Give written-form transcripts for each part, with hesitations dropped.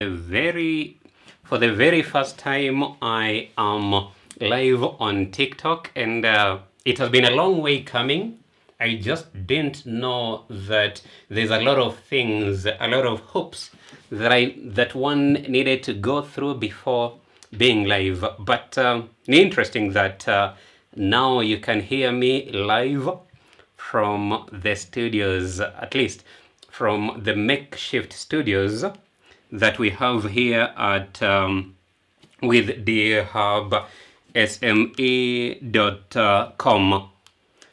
Very for the very first time I am live on TikTok, and it has been a long way coming. I just didn't know that there's a lot of things, a lot of hoops that one needed to go through before being live. But interesting that now you can hear me live from the studios, at least from the makeshift studios that we have here at with the hub sme.com.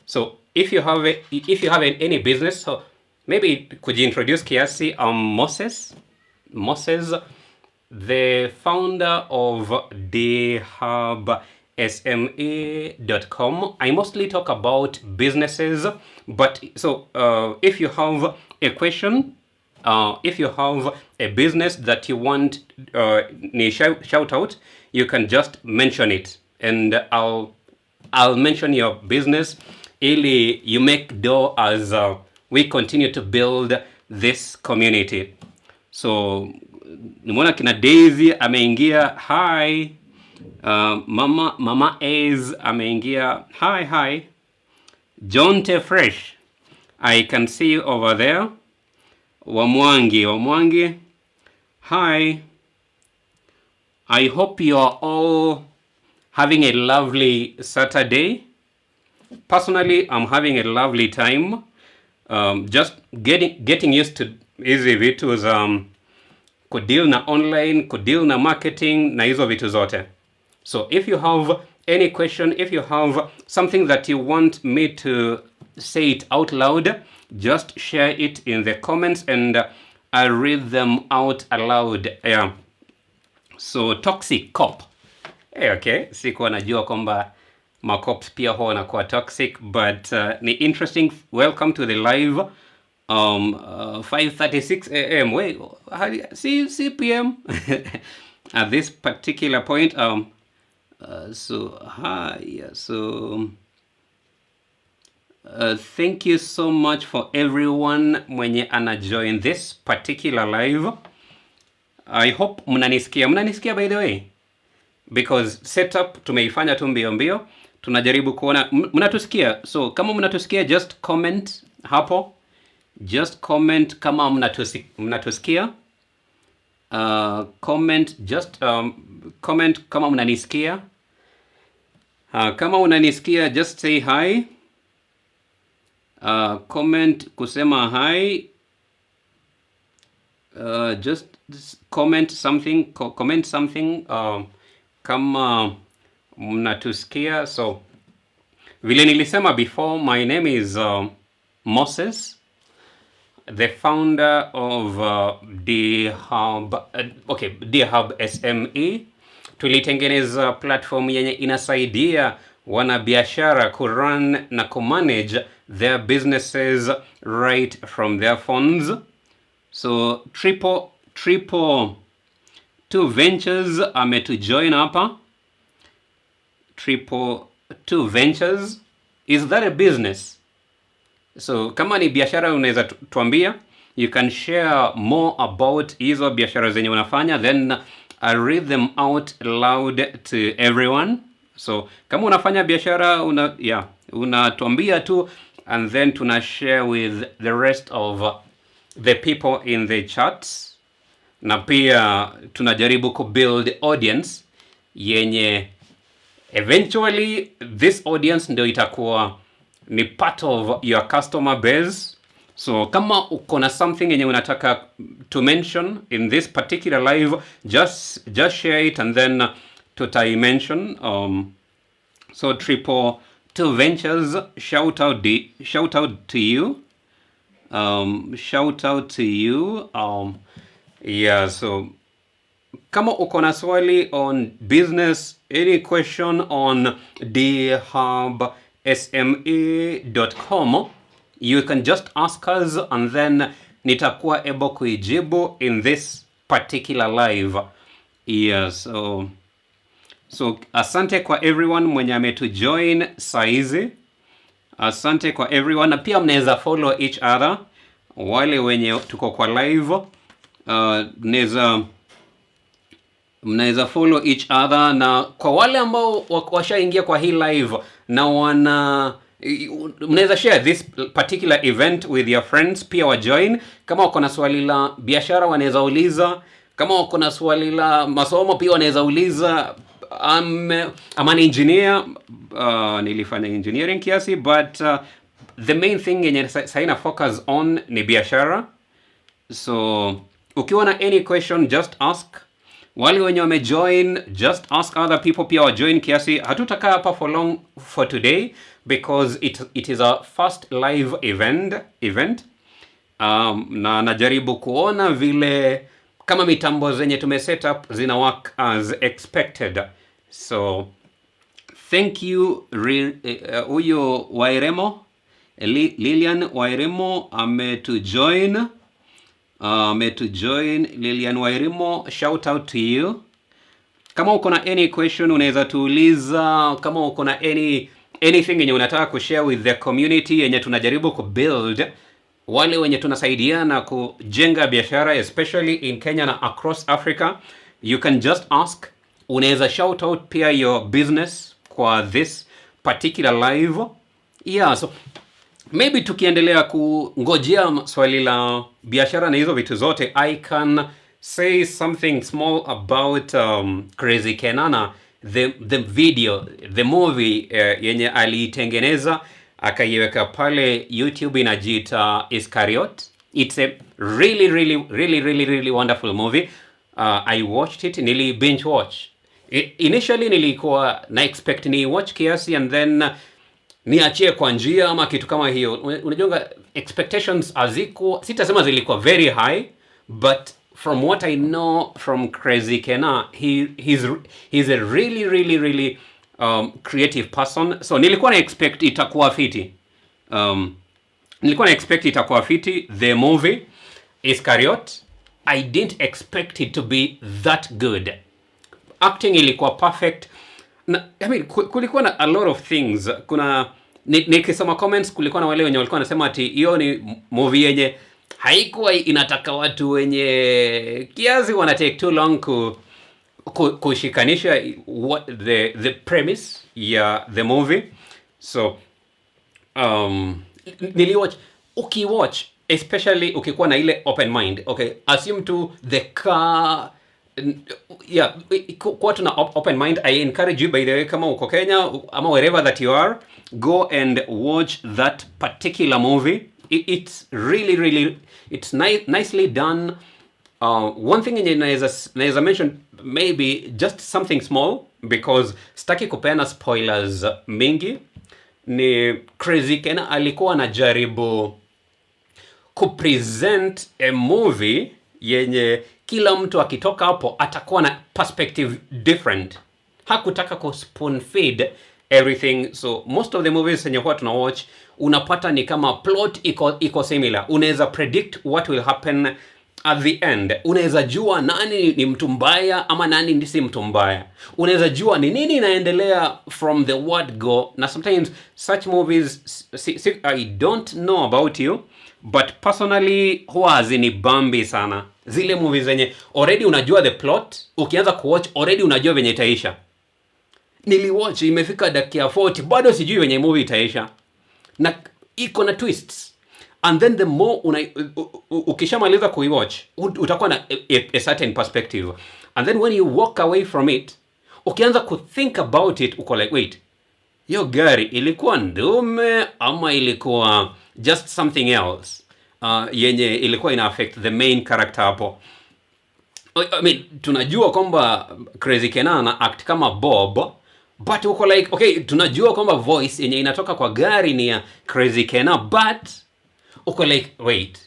So if you have any business, so maybe could you introduce kiasi? I'm Moses, the founder of the hub sme.com. I mostly talk about businesses, but so if you have a question, if you have a business that you want ni shout out, you can just mention it and I'll mention your business ili you make dough as we continue to build this community. So nimeona kina Daisy ameingia, hi. Mama Az ameingia, hi hi. John T Fresh, I can see you over there. Wamwangi, hi. I hope you are all having a lovely Saturday. Personally, I'm having a lovely time. Just getting used to hizi vitu za kudeal na online, kudeal na marketing na hizo vitu zote. So if you have any question, if you have something that you want me to say it out loud, just share it in the comments and I read them out aloud. Yeah. So toxic cop. Okay, sikuwa najua kwamba macops pia huwa wanakuwa toxic, but ni interesting. Welcome to the live, 5:36 a.m. Wait, how do you, C PM at this particular point. So hi, yeah, so thank you so much for everyone mwenye ana join this particular live. I hope mnanisikia. Mnanisikia, by the way? Because setup tumeifanya tu mbio mbio, tunajaribu kuona mnatusikia. So kama mnatusikia, just comment hapo, just comment kama mnatusikia. Comment just comment kama mnanisikia. Kama unanisikia, just say hi. Comment kusema hi. Just comment something, comment something kama mnatusikia. So vile nilisema before, my name is Moses, the founder of the Hub, okay, the Hub SME. Tulitengeneza platform yenye inasaidia wanabiashara kurun na kumanage their businesses right from their phones. So 222 Ventures ametujoin hapa. 222 Ventures, is that a business? So kama ni biashara unaweza tuambia, you can share more about hizo biashara zenye unafanya, then I read them out loud to everyone. So kama unafanya biashara una, yeah, unatuambia tu and then tuna share with the rest of the people in the chats, na pia tunajaribu kubuild audience yenye eventually this audience ndio itakuwa ni part of your customer base. So kama uko na something yenye unataka to mention in this particular live, just share it and then tutai mention. So 222 Ventures, shout out to you, shout out to you. Yeah, so kama uko na swali on business, any question on thehubsme.com, you can just ask us and then nitakuwa able kuijibu in this particular live. Yeah, so asante kwa everyone mwenye ametujoin saizi. Asante kwa everyone, na pia mnaweza follow each other, wale wenye tuko kwa live. Naweza Mnaweza follow each other, na kwa wale ambao washaingia kwa hii live na wana mnaweza share this particular event with your friends pia wa join. Kama wako na swali la biashara, wanaweza uliza. Kama wako na swali la masomo, pia wanaweza uliza. I'm an engineer. Nilifanya engineering kiasi, but the main thing yenye sahi na focus on ni biashara. So ukiwa na any question, just ask. Wale wenye wamejoin, just ask other people pia wajoin kiasi. Hatutakaa hapa for long for today because it is a first live event, na najaribu kuona vile kama mitambo zenye tume set up zina work as expected. So thank you. Huyo Wairemo, Lilian Wairemo ametujoin. Ametujoin Lilian Wairimo, shout out to you. Kama uko na any question, unaweza tuuliza. Kama uko na anything yenye unataka kushare with the community yenye tunajaribu kubuild, wale wenye tunasaidiana kujenga biashara, especially in Kenya na across Africa, you can just ask. Unaweza shout out pia your business kwa this particular live. Yeah, so maybe tukiendelea kungojea swali la biashara na hizo vitu zote, I can say something small about Crazy Kenana, the video, the movie yenye aliitengeneza akaiweka pale YouTube, inajiita Iscariot. It's a really, really, really, really, really wonderful movie. I watched it, nili binge watch. Initially nilikuwa na expect ni watch kiasi and then niachie kwa njia ama kitu kama hiyo. Unajonga expectations haziko, sitasema zilikuwa very high, but from what I know from Crazy Kennar, he's a really, really, really creative person. So nilikuwa na expect itakuwa fiti. Nilikuwa na expect itakuwa fiti, the movie Iscariot. I didn't expect it to be that good. Acting ilikuwa perfect. Na, I mean, kulikuwa na a lot of things. Kuna nikisoma comments, kulikuwa na wale wenye walikuwa wanasema ati hiyo ni movie yenye haikuwa inataka watu wenye kiasi wana take too long kushikanisha what the premise ya the movie. So niliwatch. Ukiwatch, especially ukikuwa na ile open mind, okay, assume tu the car, yeah, kuwa tu na open mind. I encourage you, by the way, kama uko Kenya ama wherever that you are, go and watch that particular movie. It's really, really, it's nicely done. One thing yenye naweza mention, maybe just something small because sitaki kupeana spoilers mingi, ni Crazy Kennar alikuwa anajaribu kupresent a movie yenye kila mtu akitoka hapo atakuwa na perspective different. Hakutaka ku spoon feed everything. So most of the movies zenye huwa tuna watch, unapata ni kama plot iko similar. Unaweza predict what will happen at the end. Unaweza jua nani ni mtu mbaya ama nani ni si mtu mbaya. Unaweza jua ni nini inaendelea from the word go. Na sometimes such movies, si, I don't know about you, but personally huwa hazinibambi sana zile movies zenye already unajua the plot. Ukianza kuwatch, already unajua venye itaisha. Niliwatch, imefika dakika ya 40, bado sijui venye movie itaisha, na iko na twists. And then the more ukishamaliza kuiwatch, utakuwa na a certain perspective, and then when you walk away from it, ukianza kuthink about it, uko like, "Wait, hiyo gari ilikuwa ndume ama ilikuwa just something else yenye ilikuwa ina affect the main character hapo?" I mean, tunajua kwamba Crazy Kennar ana act kama Bob, but uko like, okay, tunajua kwamba voice yenye inatoka kwa gari ni ya Crazy Kennar, but uko like, "Wait,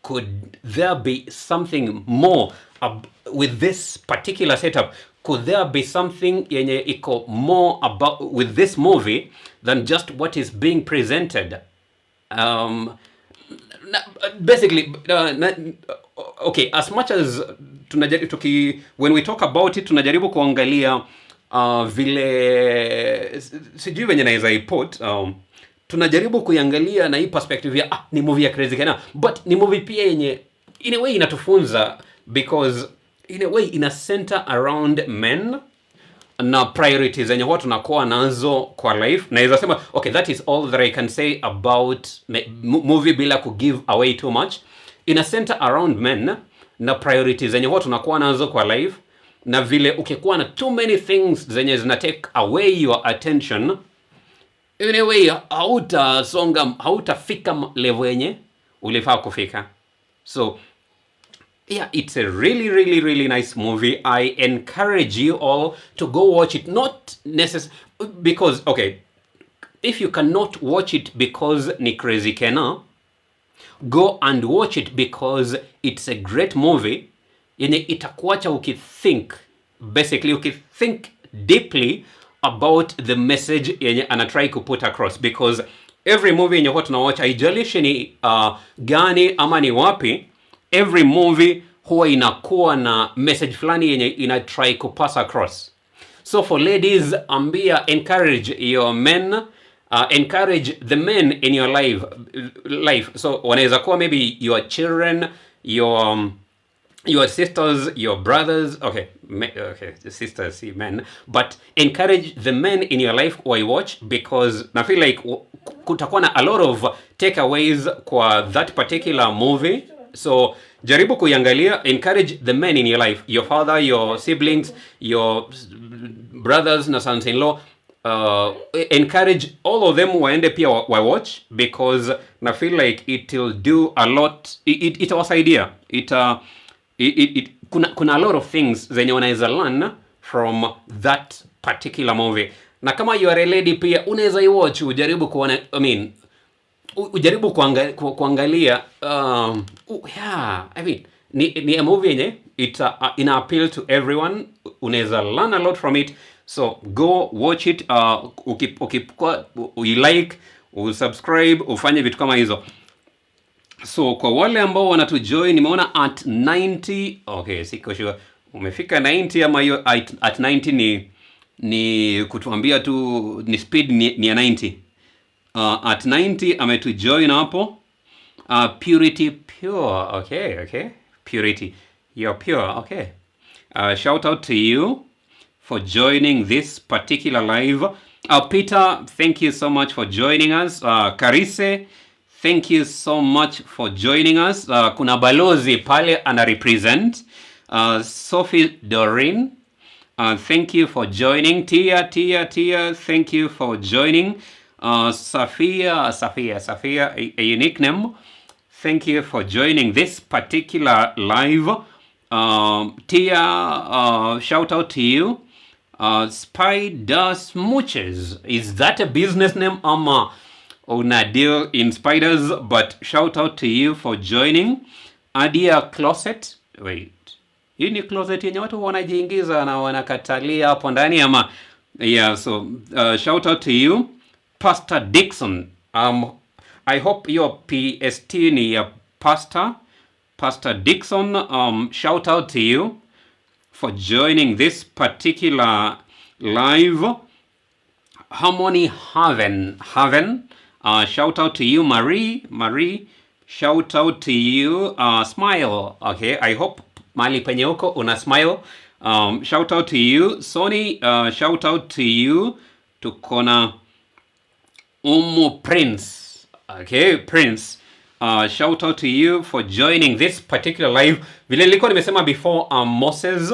could there be something more with this particular setup? Could there be something yenye iko more about with this movie than just what is being presented?" Basically, okay, as much as tunajaribu when we talk about it, tunajaribu kuangalia vile, sijui venye naweza iput, tunajaribu kuiangalia na hii perspective ya ni movie ya Crazy Kennar, but ni movie pia yenye in a way inatufunza because In a way ina center around men na priorities zenye huwa tunakuwa nazo kwa life. Naweza sema, okay, that is all that I can say about movie bila ku give away too much. Ina center around men na priorities zenye huwa tunakuwa nazo kwa life, na vile ukikuwa na too many things zenye zina take away your attention, in a way hautasonga, hautafika level yenye ulifaa kufika. So yeah, it's a really, really, really nice movie. I encourage you all to go watch it. Not necessarily because, okay, if you cannot watch it because ni Crazy Kennar, go and watch it because it's a great movie yenye itakuacha ukithink, basically ukithink deeply about the message yenye anatry kuput across, because every movie yenye huwa tunawatch, haijalishi ni gani ama ni wapi, every movie huwa inakuwa na message fulani yenye ina try kupass across. So for ladies, ambia, encourage your men, encourage the men in your life. So wanaweza kuwa maybe your children, your sisters, your brothers. Okay, okay, sisters see men, but encourage the men in your life who watch, because I feel like kutakuwa na a lot of takeaways kwa that particular movie. So jaribu kuiangalia, encourage the men in your life, your father, your siblings, your brothers na sons-in-law. Encourage all of them waende pia wa watch, because na feel like it will do a lot, itawasaidia, it, it, it, kuna a lot of things zenye wanaweza learn from that particular movie. Na kama you are a lady pia unaweza iwatch, ujaribu kuona, I mean, ujaribu kuangalia. Yeah, I mean, ni a movie yenye ina appeal to everyone. Unaweza learn a lot from it, so go watch it. Uilike, usubscribe, ufanye vitu kama hizo. So kwa wale ambao wanatujoin, nimeona at 90. Okay, siko sure umefika 90 ama hiyo at 90 ni kutuambia tu ni speed ni ya 90. At 90 ametujoin hapo, Purity Pure. Okay, Purity, you're pure. Okay, shout out to you for joining this particular live. Peter, thank you so much for joining us. Karise, thank you so much for joining us. Kuna balozi pale ana represent. Sophie Dorin, thank you for joining. Tia, Tia, Tia, thank you for joining. Safia, Safia, Safia, a unique name. Thank you for joining this particular live. Tia, shout out to you. Spider Smooches. Is that a business name ama una deal in spiders? But shout out to you for joining. Adia Closet. Wait. Hii ni closet yenye watu wanajiingiza na wanakatalia hapo ndani ama? Yeah, so shout out to you. Pastor Dixon. I hope your PST ni ya pastor. Pastor Dixon, shout out to you for joining this particular live. Harmony Haven, Haven, shout out to you, Marie, Marie, shout out to you, Smile. Okay, I hope mahali penye uko una smile. Shout out to you, Sony, shout out to you. Tuko na Umu Prince. Okay, Prince. Shout out to you for joining this particular live. Vile nilikuwa nimesema before, Moses,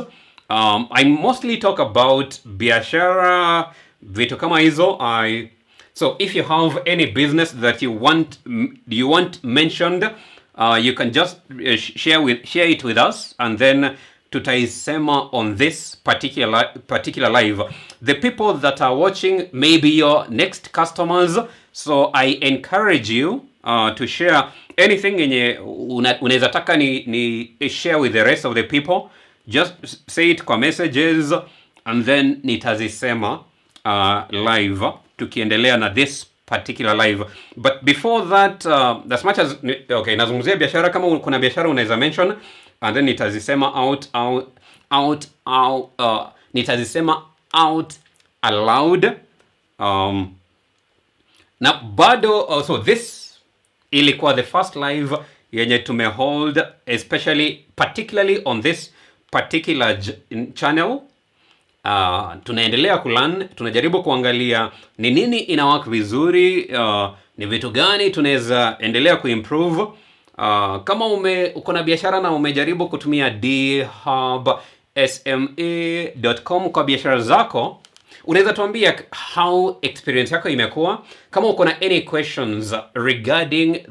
I mostly talk about biashara, vitu kama hizo. So if you have any business that you want mentioned, you can just share it with us and then tutaisema on this particular live. The people that are watching may be your next customers, so I encourage you to share anything yenye unaweza taka ni share with the rest of the people. Just say it kwa messages and then nitazisema live tukiendelea na this particular live. But before that, as much as, okay, nazungumzia biashara, kama kuna biashara unaweza mention and then nitazisema out out out out nitazisema out aloud. Na bado, so this ilikuwa the first live yenye tumehold, especially, particularly on this particular channel. Tunaendelea kulearn, tunajaribu kuangalia ni nini ina work vizuri, ni vitu gani tunaweza endelea kuimprove. Kama uko na biashara na umejaribu kutumia dhubsme.com kwa biashara zako, unaweza tuambia how experience yako imekuwa. Kama uko na any questions regarding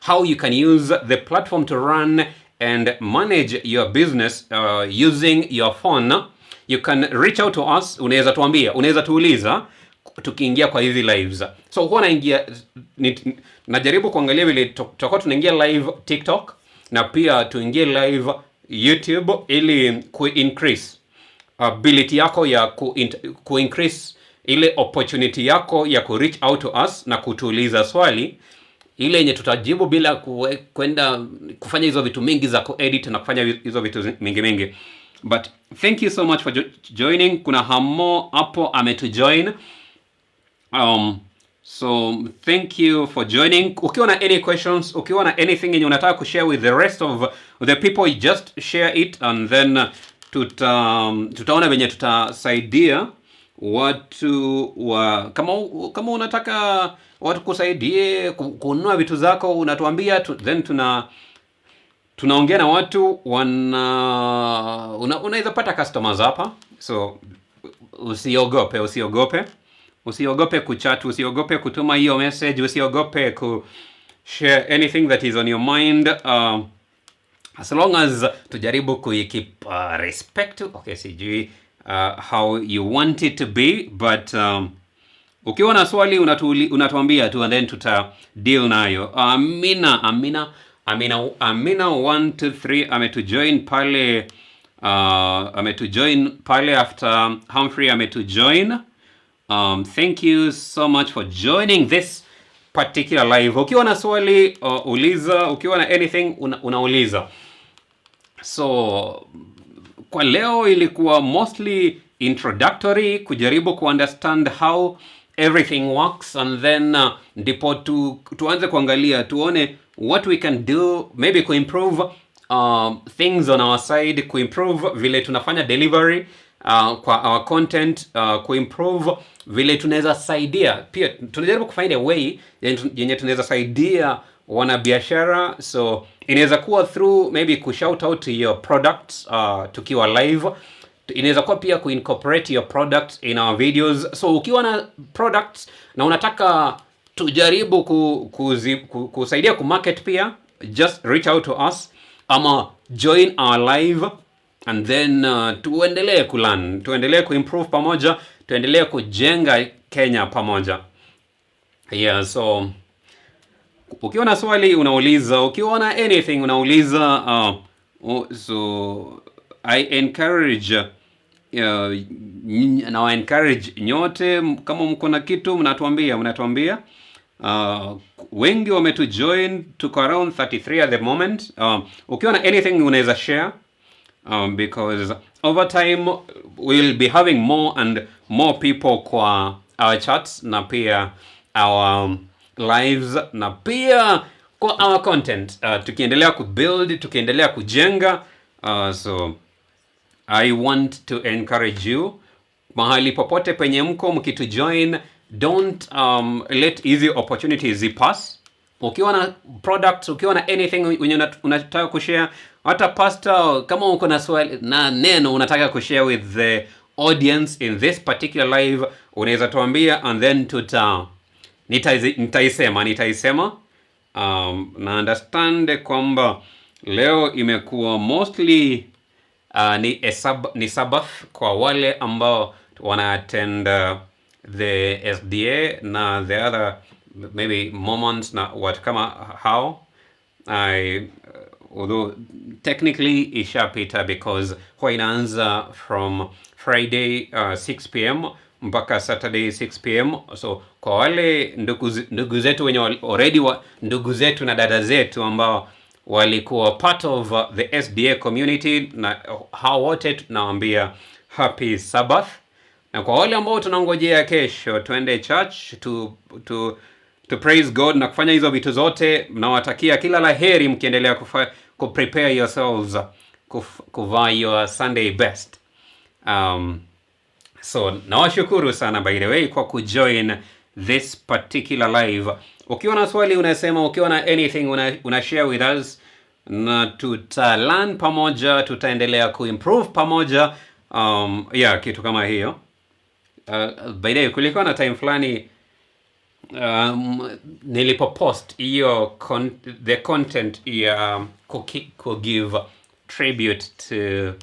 how you can use the platform to run and manage your business using your phone, you can reach out to us. Unaweza tuambia, unaweza tuuliza tukiingia kwa hizi lives. So huwa naingia najaribu kuangalia vile tutakuwa tunaingia live TikTok na pia tuingie live YouTube ili ku increase ability yako ya ku increase ile opportunity yako ya ku reach out to us na kutuuliza swali ile yenye tutajibu bila kwenda kufanya hizo vitu mingi za kuedit na kufanya hizo vitu mingi mingi. But thank you so much for joining. Kuna Hamo hapo ametujoin. So thank you for joining. Ukiwa na any questions, ukiwa na anything yenye unataka kushare with the rest of the people, just share it and then tutaona venye tutasaidia watu wa kama unataka watu kusaidie kununua vitu zako, unatuambia then tunaongea na watu unaweza pata customers hapa. So usiogope, usiogope, usiogope kuchat, usiogope kutuma hiyo message, usiogope ku share anything that is on your mind, as long as tujaribu kuikeep respect. Okay, sijui how you want it to be, but ukiwa na swali unatuambia tu and then tuta deal nayo. Amina, Amina, Amina, Amina 123 ametujoin pale, ametujoin pale after Humphrey ametujoin. Thank you so much for joining this particular live. Ukiwa na swali, uliza, ukiwa na anything unauliza. So kwa leo ilikuwa mostly introductory, kujaribu kuunderstand how everything works, and then ndipo tuanze kuangalia tuone what we can do maybe kuimprove things on our side, kuimprove vile tunafanya delivery kwa our content, kuimprove vile tunaweza saidia. Pia tunajaribu kufind a way yenye tunaweza saidia wanabiashara. So inaweza kuwa through maybe kushout out to your products tukiwa live. Inaweza kuwa pia kuincorporate your products in our videos. So ukiwa na products na unataka tujaribu kusaidia kumarket pia, just reach out to us ama join our live and then tuendelee kulearn, tuendelee kuimprove pamoja, tuendelee kujenga Kenya pamoja. Yeah, so ukiwa na swali unauliza, ukiwa na anything unauliza. So I encourage na encourage nyote, kama mko na kitu mnatuambia, mnatuambia. Wengi wametujoin, tuko around 33 at the moment. Ukiwa na anything unaweza share, because over time we'll be having more and more people kwa our chats na pia our lives na pia kwa our content, tukiendelea kubuild, tukiendelea kujenga. So I want to encourage you, mahali popote penye mko mkitujoin, don't let easy opportunities pass. Ukiwa na products, ukiwa na anything wenye unataka kushare, hata pastor, kama uko na swali na neno unataka kushare with the audience in this particular live, unaweza tuambia and then nitaisema. Na understand kwamba leo imekuwa mostly ni Sabbath kwa wale ambao wana attend the SDA na the other maybe Mormons na watu kama hao. Although technically ishapita because huwa inaanza from Friday 6 p.m. mpaka Saturday 6 p.m. So kwa wale ndugu zetu wenye already ndugu zetu na dada zetu ambao walikuwa part of the SDA community na hao wote tunawaambia happy Sabbath. Na kwa wale ambao tunangojea kesho tuende church to praise God na kufanya hizo vitu zote, nawatakia kila la heri mkiendelea ku prepare yourselves. kuvaa your Sunday best. So nawashukuru sana, by the way, kwa kujoin this particular live. Ukiwa na swali unasema, ukiwa na anything una share with us na tutalearn pamoja, tutaendelea kuimprove pamoja. Yeah, kitu kama hiyo. By the way, kulikuwa na time fulani nilipopost hiyo the content ya ku give tribute to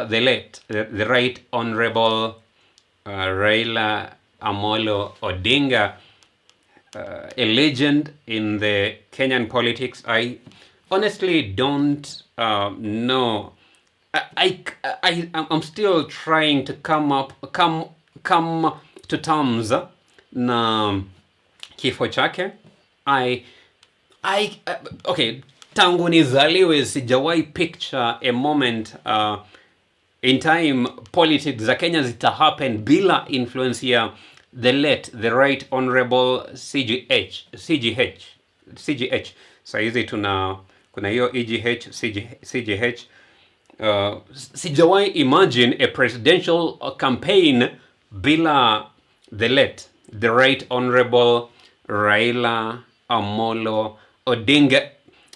the late, the right honorable Raila Amolo Odinga, a legend in the Kenyan politics. I honestly don't know. I'm still trying to come to terms na kifo chake. Okay, tangu nizaliwe sijawahi picture a moment in time politics za Kenya zita happen bila influence ya the late, the right honorable CGH, CGH, CGH. Sahizi tuna kuna hiyo EGH, CG, CGH. Sijawahi imagine a presidential campaign bila the late, the right honorable Raila Amolo Odinga.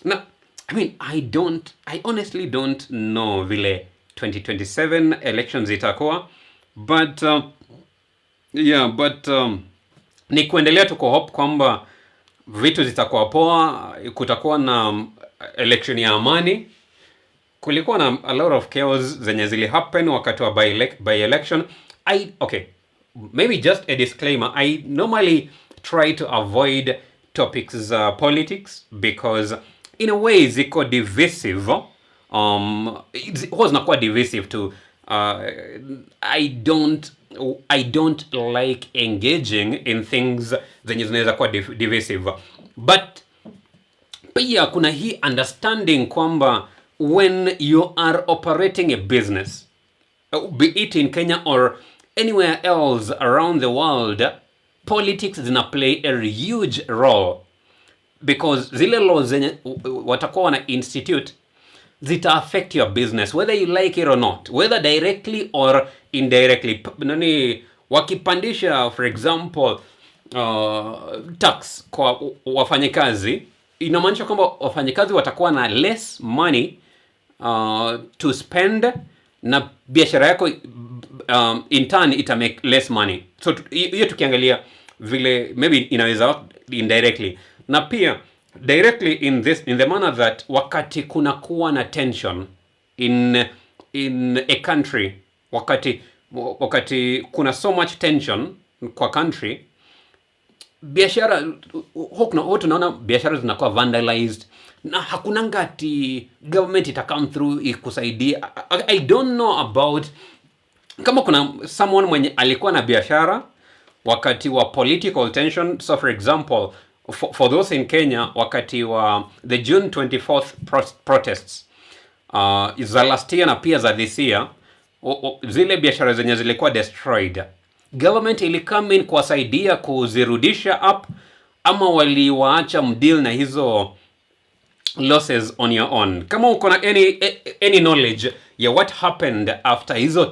Na, I mean, I honestly don't know vile 2027 elections itakuwa, but yeah, but ni kuendelea tu hope kwamba vitu zitakuwa poa, kutakuwa na election ya amani. Kulikuwa na a lot of chaos zenye zili happen wakati wa by election. I okay, maybe just a disclaimer. I normally try to avoid topics za politics because in a way ziko divisive. Huwa zinakuwa divisive to I don't like engaging in things zenye zinaweza kuwa divisive, but pia kuna hii understanding kwamba when you are operating a business, be it in Kenya or anywhere else around the world, politics zina play a huge role because zile laws zenye watakuwa wana institute zita affect your business whether you like it or not, whether directly or indirectly. Nani wakipandisha, for example, tax kwa wafanyikazi, inamaanisha kwamba wafanyikazi watakuwa na less money to spend na biashara yako in turn ita make less money. So hiyo tukiangalia vile maybe inaweza work indirectly na pia directly in the manner that wakati kuna kuwa na tension in a country, wakati kuna so much tension kwa country, biashara huwa tunaona biashara zinakuwa vandalized na hakunanga ati government ita come through ikusaidia. I don't know about kama kuna someone mwenye alikuwa na biashara wakati wa political tension. So for example, for those in Kenya, wakati wa the June 24th protests za last year na pia za this year, zile biashara zenye zilikuwa destroyed, government ili come in kuwasaidia kuzirudisha up ama waliwaacha mdeal na hizo losses on your own? Kama uko na any knowledge ya what happened after hizo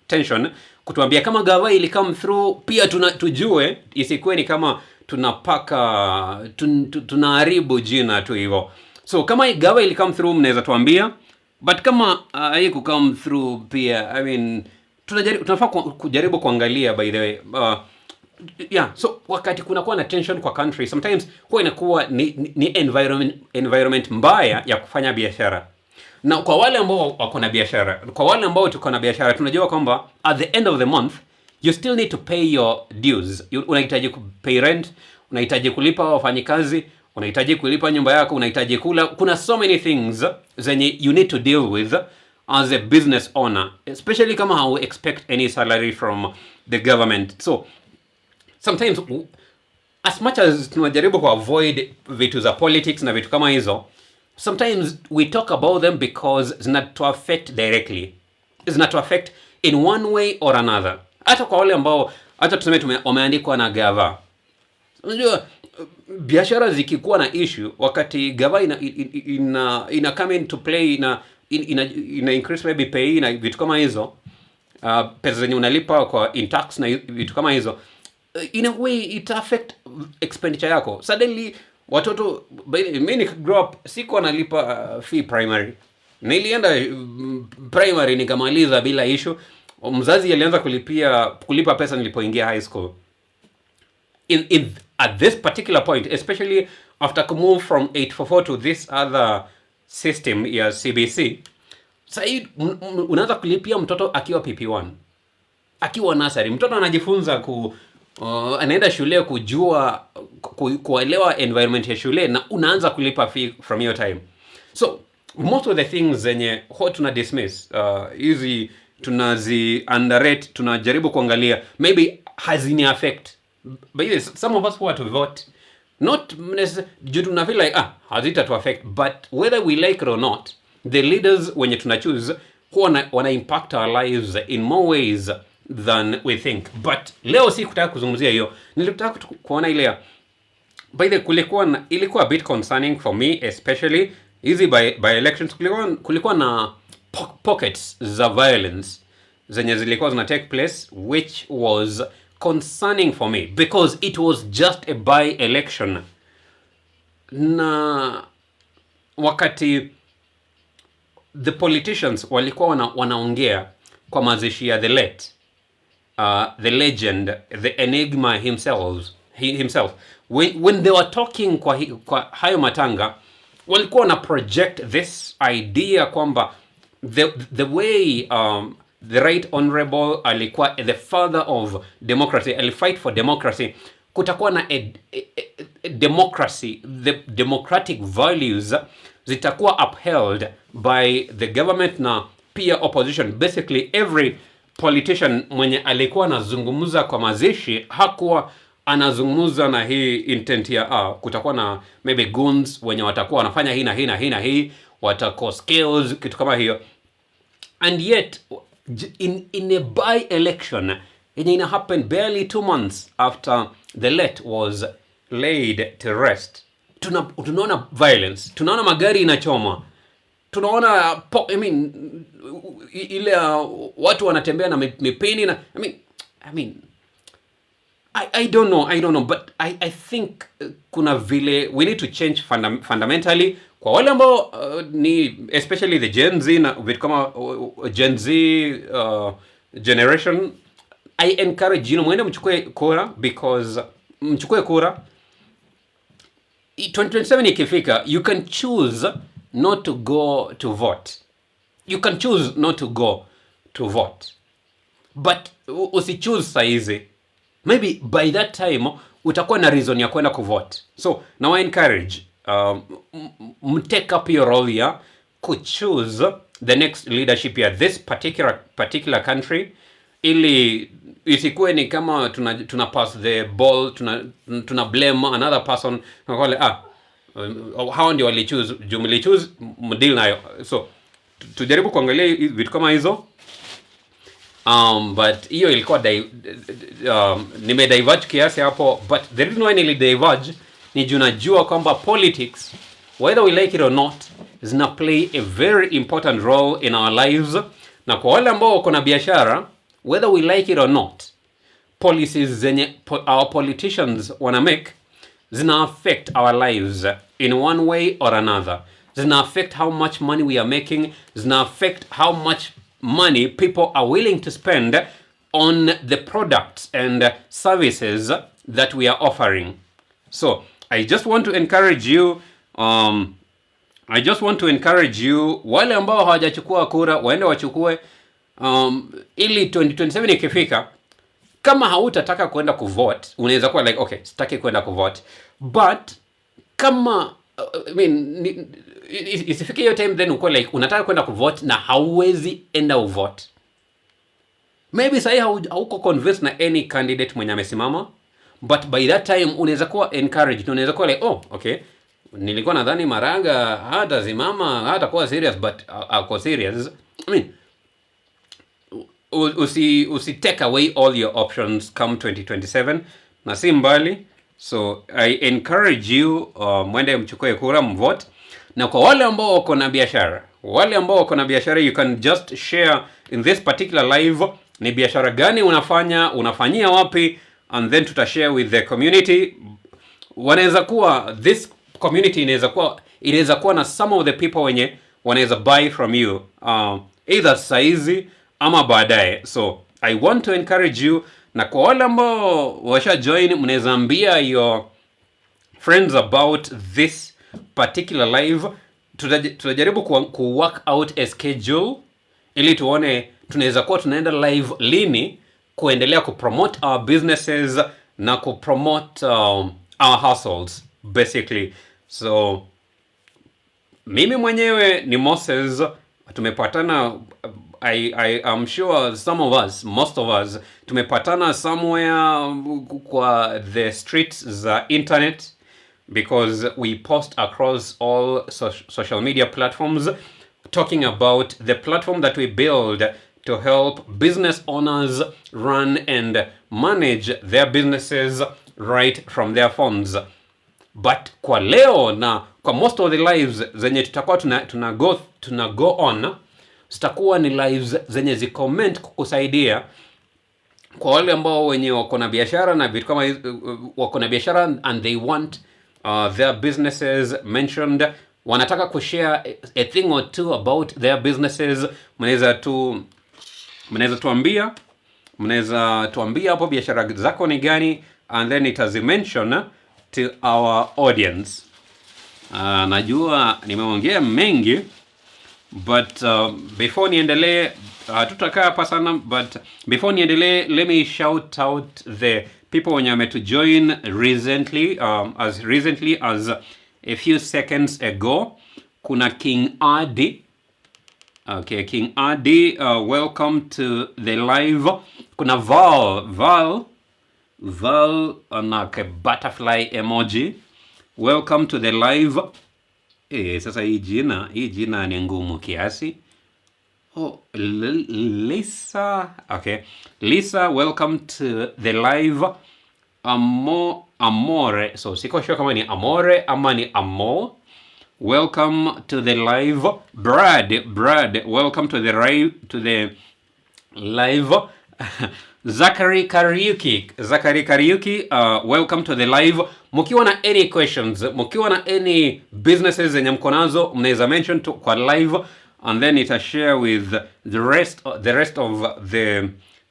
tension, kutuambia kama gava ili come through pia tujue, isikuwe ni kama tunapaka tunaharibu jina tu hivyo. So kama gava ili come through, mnaweza tuambia, but kama haiku come through pia, I mean, tunafaa kujaribu kuangalia, by the way, yeah. So wakati kunakuwa na tension kwa country, sometimes huwa inakuwa ni environment mbaya ya kufanya biashara. Na kwa wale ambao wako na biashara, kwa wale ambao tuko na biashara, tunajua kwamba at the end of the month you still need to pay your dues. Unahitaji ku pay rent, unahitaji kulipa wafanyikazi, unahitaji kulipa nyumba yako, unahitaji kula. Kuna so many things zenye you need to deal with as a business owner, especially kama hau expect any salary from the government. So sometimes, as much as tunajaribu ku avoid vitu za politics na vitu kama hizo, sometimes we talk about them because zinatu affect directly, zinatu affect in one way or another. Hata kwa wale ambao, hata tuseme wameandikwa na gava. Unajua biashara zikikuwa na issue, wakati gava ina come into play, ina increase maybe pay na vitu kama hizo, pesa zenye unalipa kwa in tax na vitu kama hizo, in a way it affect expenditure yako. Suddenly watoto, by the way, mi grow up sikuwa nalipa fee primary. Nilienda primary nikamaliza bila issue. Mzazi alianza kulipa pesa nilipoingia high school. In at this particular point, especially after kumove from 844 to this other system ya CBC, sahii unaanza kulipia mtoto akiwa PP1, akiwa nursery. Mtoto anajifunza ku anaenda shule kujua kuelewa environment ya shule, na unaanza kulipa fee from your time. So most of the things zenye huwa tuna dismiss, hizi tunazi underrate, tunajaribu kuangalia maybe hazini affect. But yes, some of us who are to vote, not juu tuna feel like, ah, hazita to affect, but whether we like it or not, the leaders wenye tuna choose huwa wana impact our lives in more ways than we think. But leo si kutaka kuzungumzia hiyo. Nilitaka kuona ile ya, by the kulikuwa na, ilikuwa a bit concerning for me, especially hizi by elections. Kulikuwa na pockets za violence zenye zilikuwa zina take place, which was concerning for me because it was just a by election, na wakati the politicians walikuwa wanaongea kwa mazishi ya the late, the legend, the enigma himself, when they were talking kwa hayo matanga, walikuwa wana project this idea kwamba the way the right honorable alikuwa the father of democracy, alifight for democracy, kutakuwa na a democracy, the democratic values zitakuwa upheld by the government na pia opposition. Basically every politician mwenye alikuwa anazungumza kwa mazishi hakuwa anazungumza na hii intent ya kutakuwa na maybe goons wenye watakuwa wanafanya hii na hii na hii na hii, wata skills, kitu kama hiyo. And yet in a by election yenye ina happen barely 2 months after the late was laid to rest, tunaona violence, tunaona magari inachoma, tunaona I mean, ile watu wanatembea na mipini na I mean I don't know, I don't know, but I think kuna vile we need to change fundamentally. Kwa wale ambao ni especially the Gen Z na vitu kama Gen Z generation, I encourage mwende mchukue kura, because mchukue kura 2027 ikifika, you can choose not to go to vote. You can choose not to go to vote, but usichoose saizi. Maybe by that time utakuwa na reason ya kwenda kuvote. So now I encourage mtake up your role ya kuchoose the next leadership ya this particular country, ili isikuwe ni kama tuna pass the ball, tuna blame another person. Tunakuwa like, ah, hao ndio walichoose, juu mlichoose, mdeal nayo. So tujaribu kuangalia vitu kama hizo. But hiyo ilikuwa nimediverge kiasi hapo, but the reason why nilidiverge ni juu najua kwamba politics, whether we like it or not, zina play a very important role in our lives. Na kwa wale ambao wako na biashara, whether we like it or not, policies zenye our politicians wana make zina affect our lives in one way or another. Zina affect how much money we are making, zina affect how much money people are willing to spend on the products and services that we are offering. So I just want to encourage you, I just want to encourage you, wale ambao hawajachukua kura waende wachukue, ili 2027 ikifika, kama hautataka kwenda kuvote, unaweza kuwa like, okay, sitaki kwenda kuvote, but kama I mean, isifike hiyo time then uko like unataka kwenda kuvote na hauwezi enda uvote. Maybe sahi hauko convinced na any candidate mwenye amesimama, but by that time unaweza kuwa encouraged, unaweza kuwa like, oh, okay, nilikuwa nadhani Maraga hatasimama, hatakuwa serious, but ako serious. I mean, usi take away all your options come 2027, na si mbali. So I encourage you, mwende mchukue kura, mvote. Na kwa wale ambao wako na biashara, wale ambao wako na biashara, you can just share in this particular live ni biashara gani unafanya, unafanyia wapi, and then tutashare with the community. Wanaweza kuwa, this community inaweza kuwa na some of the people wenye wanaweza buy from you, either saizi ama baadaye. So I want to encourage you, na kwa wale ambao washa join, mnaweza ambia your friends about this particular live. Tutajaribu ku work out a schedule ili tuone tunaweza kuwa tunaenda live lini kuendelea kupromote our businesses na kupromote our hustles, basically. So mimi mwenyewe ni Moses. Tumepatana, I am sure some of us, most of us, tumepatana somewhere kwa the streets za internet because we post across all social media platforms talking about the platform that we build to help business owners run and manage their businesses right from their phones. But kwa leo na kwa most of the lives zenye tutakuwa tuna go on, zitakuwa ni lives zenye ziko meant kukusaidia kwa wale ambao wenye wako na biashara na vitu kama wako na biashara and they want their businesses mentioned, wanataka kushare a thing or two about their businesses. Mnaweza tuambia hapo biashara zako ni gani, and then itazimention to our audience. Najua nimeongea mengi, but before niendelee, tutakaa hapa sana, but before niendelee, let me shout out the people wenye wametujoin recently, as recently as a few seconds ago. Kuna King Adi. Okay, King Adi, welcome to the live. Kuna Val, Val, Val na ka butterfly emoji. Welcome to the live. Sasa hii jina ni ngumu kiasi. Oh, Lisa. Okay. Lisa, welcome to the live. Amore. So siko sure kama ni Amore ama ni Amo. Welcome to the live. Brad, Brad, welcome to the live. Zachary Kariuki, Zachary Kariuki, welcome to the live. Mkiwa na any questions, mkiwa na any businesses zenye mko nazo, mnaweza mention to kwa live and then ita share with the rest of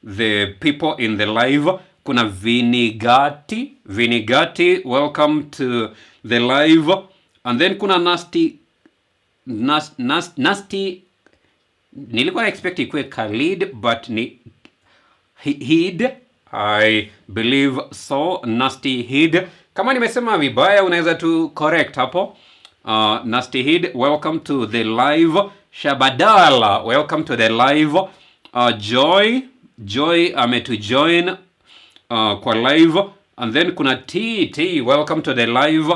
the people in the live. Kuna Vinigati, Vinigati, welcome to the live. And then kuna Nasty Nasty, nilikuwa na expect ikuwe Khalid, but ni Hid, I believe so. Nasty Hid. Kama nimesema vibaya, unaweza tu correct hapo. Nasty Hid, welcome to the live. Shabadala, welcome to the live. Joy, Joy ametujoin kwa live. And then kuna T T, welcome to the live.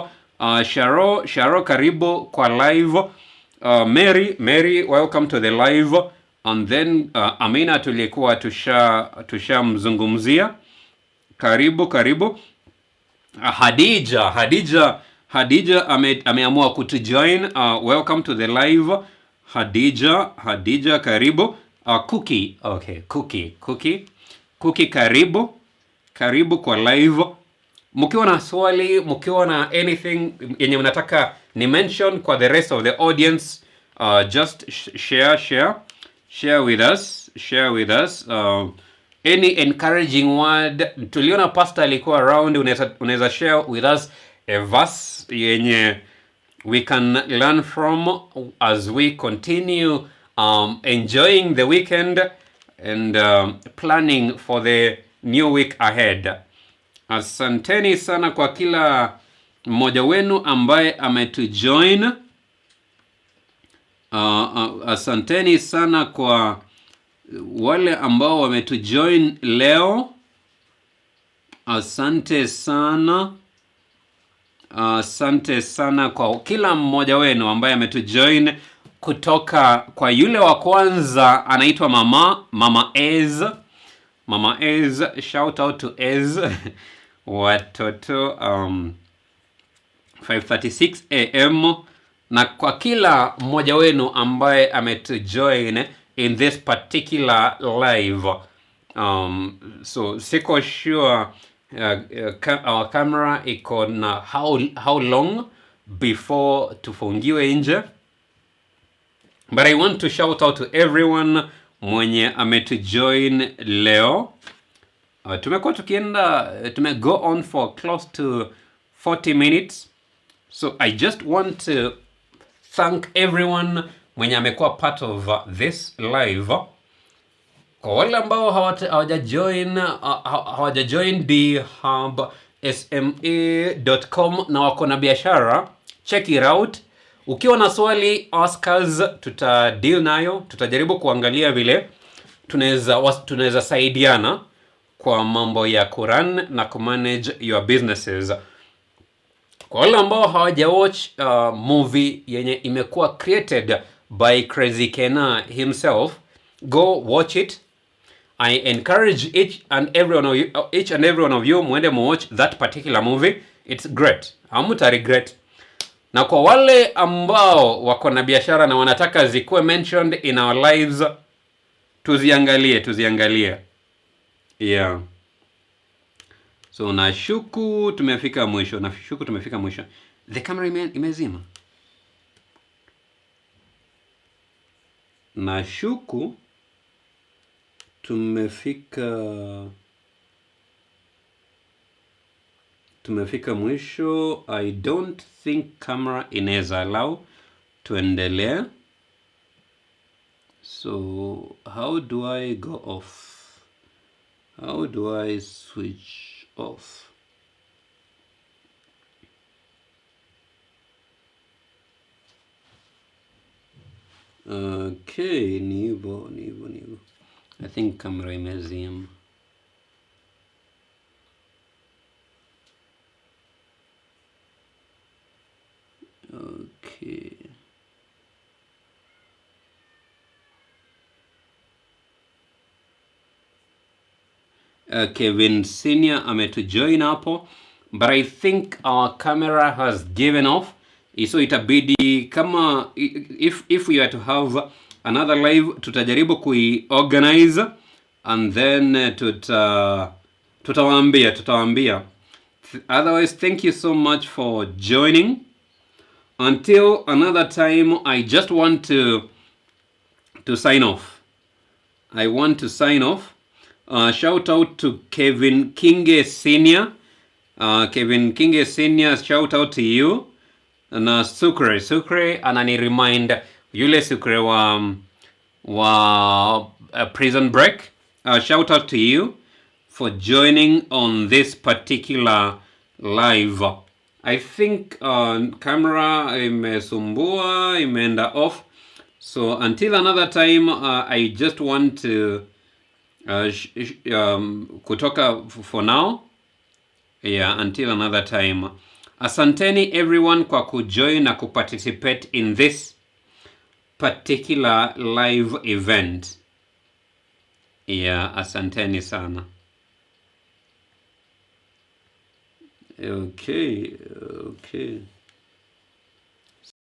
Sharo, Sharo, karibu kwa live. Mary, Mary, welcome to the live. And then Amina tulikuwa tushamzungumzia. Karibu, karibu. Hadija, Hadija, Hadija ameamua kutujoin. Welcome to the live. Hadija, Hadija, karibu. Cookie, okay, Cookie, Cookie. Cookie, karibu. Karibu kwa live. Mkiwa na swali, mkiwa na anything yenye mnataka ni mention kwa the rest of the audience, just share, share, share with us, share with us. Any encouraging word. Tuliona pastor alikuwa around, unaweza share with us a verse yenye we can learn from as we continue enjoying the weekend and planning for the new week ahead. Asanteni sana kwa kila mmoja wenu ambaye ametujoin. Asanteni sana kwa wale ambao wametujoin leo. Asante sana. Asante sana kwa kila mmoja wenu ambaye ametujoin, kutoka kwa yule wa kwanza anaitwa Mama Ez. Mama Ez, shout out to Ez. watoto, 5:36 a.m., na kwa kila mmoja wenu ambaye ametujoin in this particular live. So siko sure our camera iko na how long before tufungiwe nje, but I want to shout out to everyone mwenye ametujoin leo. Tumekuwa tukienda, tume go on for close to 40 minutes, so I just want to thank everyone mwenye amekuwa part of this live. Kwa wale ambao hawaja join thehubsme.com na wako na biashara, check it out. Ukiwa na swali, ask us, tuta deal nayo, tutajaribu kuangalia vile tunaweza saidiana kwa mambo ya kurun na kumanage your businesses. Kwa wale ambao hawaja watch movie yenye imekuwa created by Crazy Kennar himself, go watch it. I encourage each and every one of you mwende muwatch that particular movie. It's great. Hamuta regret. Na kwa wale ambao wako na biashara na wanataka zikuwe mentioned in our lives, tuziangalie, tuziangalie. Yeah. So nashuku tumefika mwisho, nashuku tumefika mwisho. The camera imezima. Nashuku tumefika mwisho. I don't think camera inaweza allow tuendelee. So how do I go off? How do I switch off? Okay, ni hivyo, ni hivyo, ni hivyo. I think camera imezima. Okay. Kevin Senior ametujoin hapo, but I think our camera has given off, so itabidi kama if we are to have another live, tutajaribu kui-organize and then tutawaambia. Otherwise, thank you so much for joining. Until another time, I just want to sign off. I want to sign off. Shout out to Kevin Kinge Senior. Kevin Kinge Senior, shout out to you. Na Sucre, Sucre anani remind yule Sucre wa Prison Break. Shout out to you for joining on this particular live. I think camera imesumbua, imeenda off. So until another time, I just want to kutoka for now. Yeah, until another time. Asanteni everyone kwa kujoin na kuparticipate in this particular live event. Yeah, asanteni sana. Okay.